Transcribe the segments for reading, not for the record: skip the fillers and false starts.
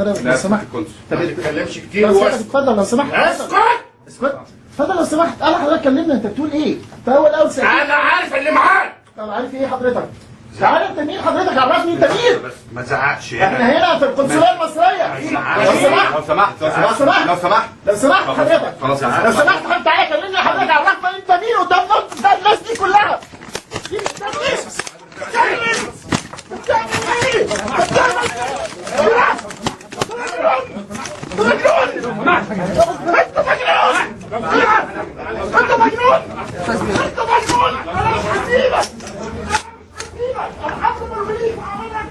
حضرتك لو سمحت. ما تتكلمش كتير. لو سمحت اتفضل لو سمحت. اسكت اسكت اتفضل لو سمحت. انا حضرتك كلمنا، انت بتقول ايه؟ انت اول سألت. انا عارف اللي معاك. طب عارف ايه حضرتك؟ تعالى انت مين حضرتك؟ عرفني انت مين؟ بس ما تزعقش. احنا هنا في القنصليه المصرية. لو سمحت لو سمحت لو سمحت لو سمحت لو سمحت حضرتك. خلاص لو سمحت حضرتك تعالى كلمني حضرتك، عرفنا انت مين قدام الناس دي كلها. انت مين؟ بتعمل ايه؟ بتعمل ايه؟ انت مجنون! انت مجنون! انت مجنون! انا مش هسيبك! انا هطلب البوليس وهعمل لك.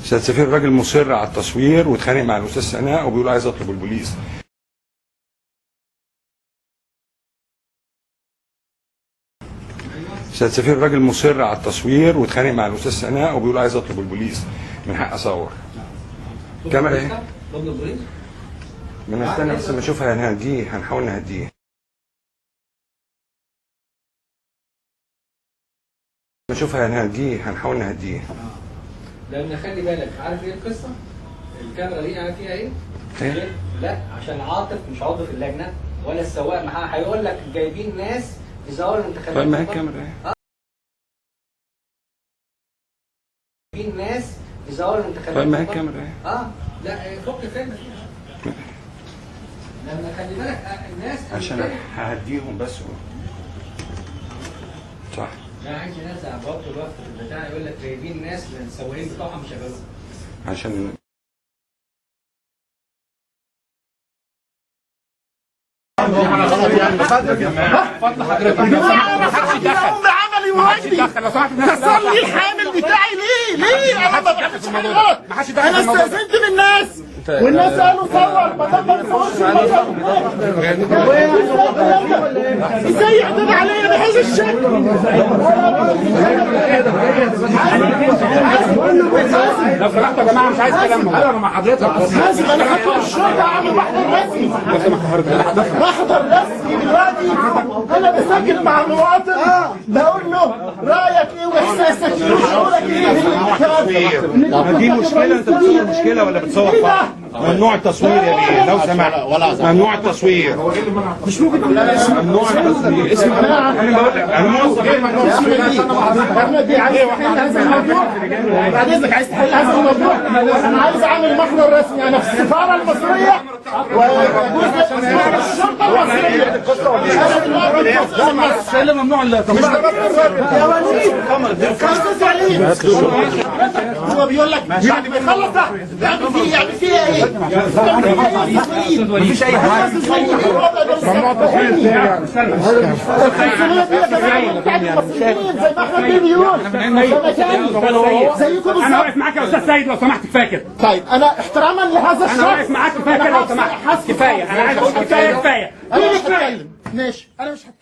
سيد سفير، الراجل مصر على التصوير واتخانق مع الاستاذ سناء وبيقول عايز اطلب البوليس. سيد سفير، الراجل مصر على التصوير واتخانق مع الاستاذ سناء وبيقول عايز اطلب البوليس، من حق اصور. كاميرا ايه؟ طلب البوليس؟ بنستنى بس ما اشوفها، هنهديه، هنحاول نهديه. نشوفها هنهديه، هنحاول نهديه. لان خلي بالك، عارف ايه القصة؟ الكاميرا دي عارف فيها ايه؟ إيه؟ لا عشان عاطف مش عضو في اللجنة ولا السواق معاه، هيقول لك جايبين ناس يزوروا الانتخابات. طيب ما هي الكاميرا ايه؟ جايبين ناس يزوروا الانتخابات. طيب ما هي الكاميرا ايه؟ لا فك الفيلم فيها. لما خلي بالك الناس عشان ههديهم بس. صح. لا عايز ينزع برضه الوقت في البتاع، يقول لك جايبين ناس السواقين بتوعهم مش شغالين. عشان فضل حضرتك يا عملي وواجبي. تصلي الحامل بتاعي ليه؟ ليه؟ انا ما بعملش حاجة غلط. انا استاذنت من الناس والناس قالوا صور، ما دام ما بتصورش ازاي يعتدي عليا بهذا الشكل؟ لو سمحتوا يا جماعة مش عايز كلام. انا مع حضرتك. حازم انا هطلب الشرطة اعمل محضر رسمي. محضر رسمي دلوقتي. انا بسجل مع مواطن بقول له رايك ايه واحساسك ايه وشعورك ايه. ما دي مشكلة، انت بتصور مشكلة ولا بتصور فرح؟ ممنوع التصوير يا بيه لو سمحت، ممنوع التصوير. مش ممكن. ممنوع التصوير. اسم انا بقول لك انا موظف. احمد بيه عايز تحل هذا الموضوع؟ بعد اذنك عايز تحل هذا الموضوع؟ انا عايز اعمل محضر رسمي انا في السفارة المصرية وجزء الشرطة المصرية. انا دلوقتي اللي ممنوع التصوير. يا وليد استاذ وليد هو بيقول لك بعد ما يخلص ده يعمل فيه يعمل فيها ايه؟ مفيش اي حاجة. ممنوع التصوير. ال 500 دي يا جماعة بتاعت المصريين زي ما احمد بيه بيقول. زيكم بالظبط. انا واقف معاك يا استاذ سيد لو سمحت، كفاية كده. طيب انا احتراما لهذا الشخص انا واقف معاك، كفاية كده لو سمحت، كفاية. انا عايز اقول كفاية كفاية. انا مش هتكلم. ماشي انا مش هتكلم.